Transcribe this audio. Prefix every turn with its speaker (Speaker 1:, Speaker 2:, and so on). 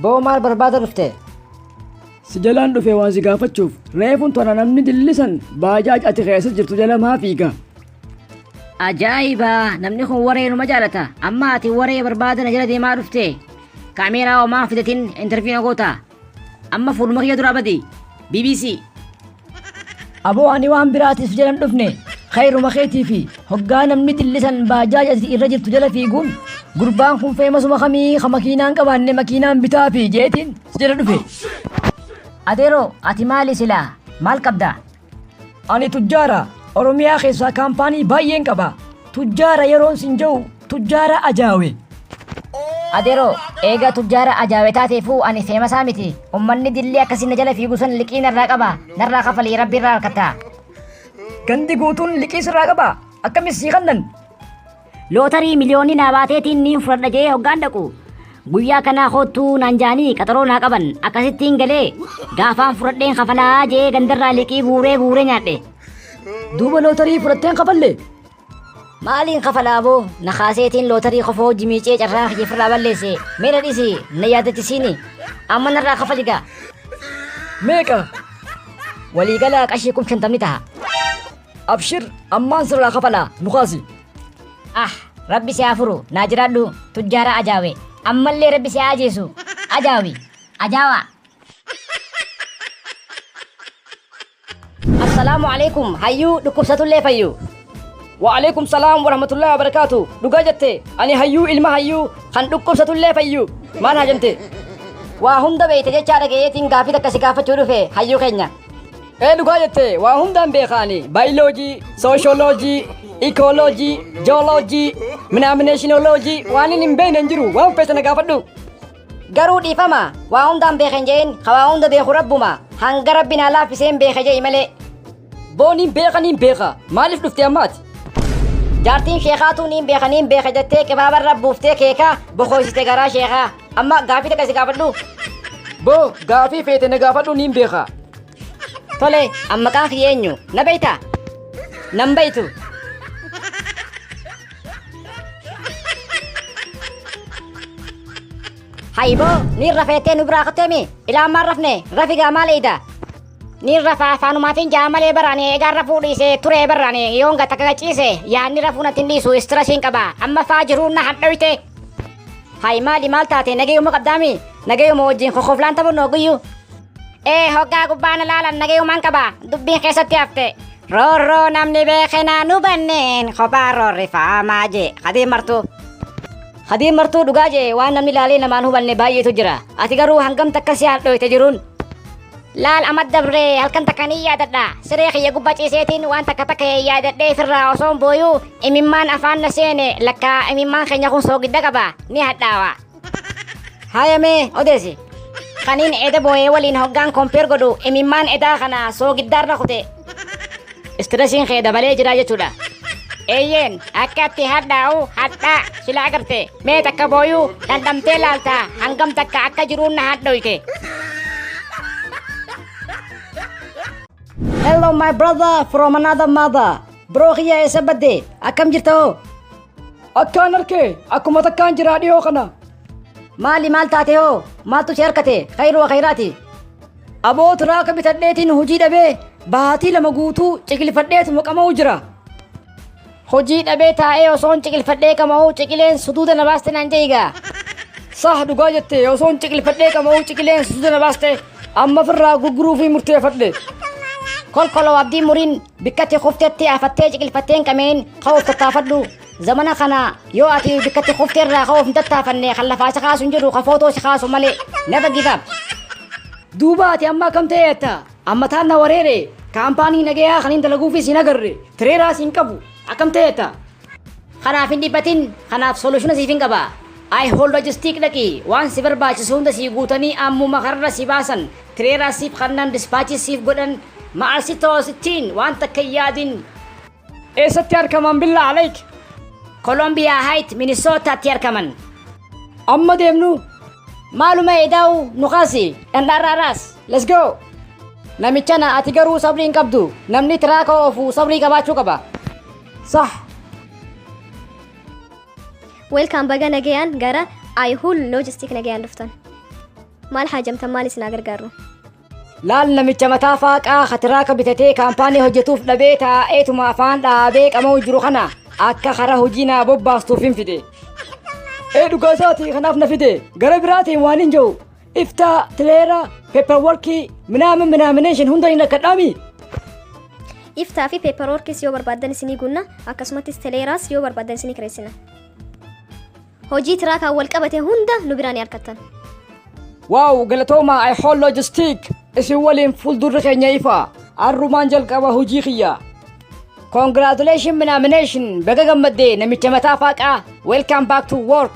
Speaker 1: Boo maal barbaada dhufte?
Speaker 2: Si jalaan dhufe waan si gaafachuuf. Reefun tana namni dillisan baajaaj ati keessa jirtu jala maa fiiga?
Speaker 1: Ajaa'iba! Namni kun waree numa jaalata. Amma ati waree barbaada na jala deemaa dhufte. Kaameeraa homaa fidatin interview na goota. Amma fuuluma kiyya duraa badi. BBC. Aboo ani waan biraatiif jalan dhufne khayruma keetii fi hoggaa namni dillisan baajaaj ati irra jirtu jala fiiguun gurbaan kun feemasuma kamii ka makiinaan qabaanne makiinaan bitaa fi jeetiin si jala dhufe. Adeeroo ati maali silaa maal qabda? Ani tujjaara Oromiyaa keessaa kaampaanii baay'een qaba. Tujjaara yeroon sin jedhu tujjaara ajaawe. Adeeroo eega tujjaara ajaawe taateefuu ani feemasaa miti. Ummanni dilli akkasii na jala fiigu san liqii narraa qaba. Narraa kafalii rabbi irraa harkatta.
Speaker 2: Gandi guutuun liqii sirraa qaba. Akkamis sii kannan?
Speaker 1: Lootarii miliyoonni naa baateetiin niin fudhadha jee hoggaan dhaqu. Guyyaa kanaa koottuu naan jaanii qaxaroo naa qaban akkasittiin galee gaafaan fudhadheen kafalaa jee gandarraa liqii guuree guuree nyaadhe.
Speaker 2: Duuba lootarii fudhatteen kafalle?
Speaker 1: Maaliin kafalaa boo na kaaseetiin lootarii kofoo jimiicee carraa kiyya ofirraa balleesse mee na dhiisi na yaadachisiini amma narraa kafali gaa.
Speaker 2: Meeqa?
Speaker 1: Waliigala qarshii 50,000 taha.
Speaker 2: Abshir ammaan sirraa kafalaa nu kaasi.
Speaker 1: Ah rabbi si haa furu naa jiraadhu tujjaara ajaawe ammallee rabbi si haa ajeesu ajaawi ajaawaa. Assalaamu alaikum hayyuu dhukkubsatullee fayyu.
Speaker 2: Wa'alaikum salaam warahmatullahi wabarakaatu. Dhugaa jette ani hayyuu ilma hayyuu kan dhukkubsatullee fayyu. Maal haajamte?
Speaker 1: Waa hunda beeyte jechaa dhagayeetiin gaafii takka si gaafachuu dhufe hayyuu keenya.
Speaker 2: Ee dhugaa jette waa hundaan beeka ani baayoloojii, sooshooloojii, ikooloojii, jooloojii, minaamineshinooloojii waan inni hin beekne hin jiru waan feete na gaafadhu.
Speaker 1: Garuu dhiifama waa hundaan beeka hin je'in ka waa hunda beeku rabbuma hanga rabbi naa laaffiseen beeka je'i malee.
Speaker 2: Booniin beeka niin beeka maaliif dhufte amma ati?
Speaker 1: Jaartiin sheekaatuu niin beeka niin beeka jettee qibaabarra buuftee keekaa bokoysite garaa sheekaa. Amma gaafii takka si gaafadhu.
Speaker 2: Boo gaafii feete na gaafadhu niin beeka.
Speaker 1: Tole, an maqaan kiyya eenyu? Na beektaa? Nan beektu. Hayboo, niin rafeettee nu biraa kutteemi? Ilaa ammaan rafne, rafi gaa maal eeyda? Niin rafa afaanumaatiin ja'a malee barani egaan rafuu dhiise turee barani yoon gata takka ciise yaadni rafuu natti hin dhiisu istirasiin qaba amma faa jiruun na hadhoyte. Hay maali maal taate nagayuma qabdaami nagayuma wajjin kokoflaan taphannu hoguyyuu. Ee hoggaa gubbaa na laalan nagayumaan qaba dubbiin keessatti hafte. Roorroo namni beeke naan hubanneen kophaa roorrifaamaa jee Khadiir Martuu. Khadiir Martuu dhugaa jee waan namni laalee namaan hubanne baay'eetu jira. Ati garuu hangam takka si hadhooyte jiruun. Laal amma dabree halkan takka ni yaadadha. Siree kiyya gubbaa ciiseetiin waan takka takka yaadadhee firraa osoon booyuu imimmaan afaan na seene lakkaa imimmaan keenya kun soogidda qaba ni hadhaawa. Haaya mee odeessi. Kaniin eda booyee waliin hoggaan kompeer godhu imimmaan edaa kana soogiddaarra kute. Istiresiin kee dabalee jira jechuudha. Eeyyeen akka itti hadhaa'u hadhaa sila agarte mee takka booyuu dhandhamtee laalta hangam takka akka jiruun na hadhoyte. Hello my brother from another mother. Bro kiyya eessa badde? Akkam jirta hoo?
Speaker 2: Akkaan harkee akkuma takkaan jiraa dhiyoo kana.
Speaker 1: Maali maal taate hoo? Maaltu si harkate? Khayru wa khayraati.
Speaker 2: Aboo tiraaka bitadheetiin hojii dhabee baatii 2 guutuu ciqilfadheetuma qama'u jira.
Speaker 1: Hojii dhabee taa'ee osoon ciqilfadhee qama'uu ciqileen suduuda na baaste naan je'i gaa.
Speaker 2: Sah dhugaa jette osoon ciqilfadhee qama'uu ciqileen suduuda na baaste amma firraa gurguruu fi murteeffadhe.
Speaker 1: Kolkoloo abdii muriin bikkatti kuftetti afattee ciqilfattee hin qama'in ka'uuf tattaafadhu. Zamana kana yoo ati bikkatti kuftee irraa ka'uuf hin tattaafanne kan lafaa si kaasu hin jiru kan footoo si kaasu malee. Never give up.
Speaker 2: Duuba ati amma akkam ta'e jetta? Amma taan na wareere kaampaanii nagayaa kan hin dalaguufis hin agarre tireeraas hin qabu akkam ta'e jetta?
Speaker 1: Kanaaf hin dhiphatin kanaaf solushina siif hin qaba. I hold logistic dhaqi waan si barbaachisu hunda sii guutanii ammuma karra si baasan tireeraa siif kannan dispaachi siif godhan ma'alsitoo sittiin waan takka hin yaadin.
Speaker 2: Eessatti argaman billaa alayk?
Speaker 1: Columbia Heights, Minnesota-tti argaman.
Speaker 2: Amma deemnu.
Speaker 1: Maaluma edaa'u nu kaasi dhandhaarraaraas.
Speaker 2: Let's go.
Speaker 1: Namichana ati garuu sabrii hin qabdu. Namni tiraaka oofu sabrii qabaachuu qaba.
Speaker 2: Sah.
Speaker 3: Welcome baga nagayaan gara Ayhul Logistic nagayaan dhuftan. Maal haajamtan, maal isin haa gargaarru?
Speaker 2: Laal, namicha mataa faaqaa ka trucka bitatee kaampaanii hojjetuuf dhabee taa'eetuma afaan dhaabee qama'u jiru kana akka kara hojii naa bobbaastuuf hin fide. Ee, dhugaa isaati, kanaaf na fide. Gara biraatiin waan hin jiru. Iftaa, trailer, paperworkii, minaamin minaamination hunda hin akkadhaami.
Speaker 3: Iftaa fi paperworkis yoo barbaaddan isinii gunna, akkasumattis traileraas yoo barbaaddan isinii kireessina. Hojii truckaan wal qabate hunda nu biraa ni argattan.
Speaker 2: Wow, galatooma Ayhool Logistic, isin waliin fuuldurri keenya ifa. Arrumaan jalqaba hojii kiyya.
Speaker 1: Congratulation minaamination, baga gammaddee namicha mataa faaqaa. Welcome back to work.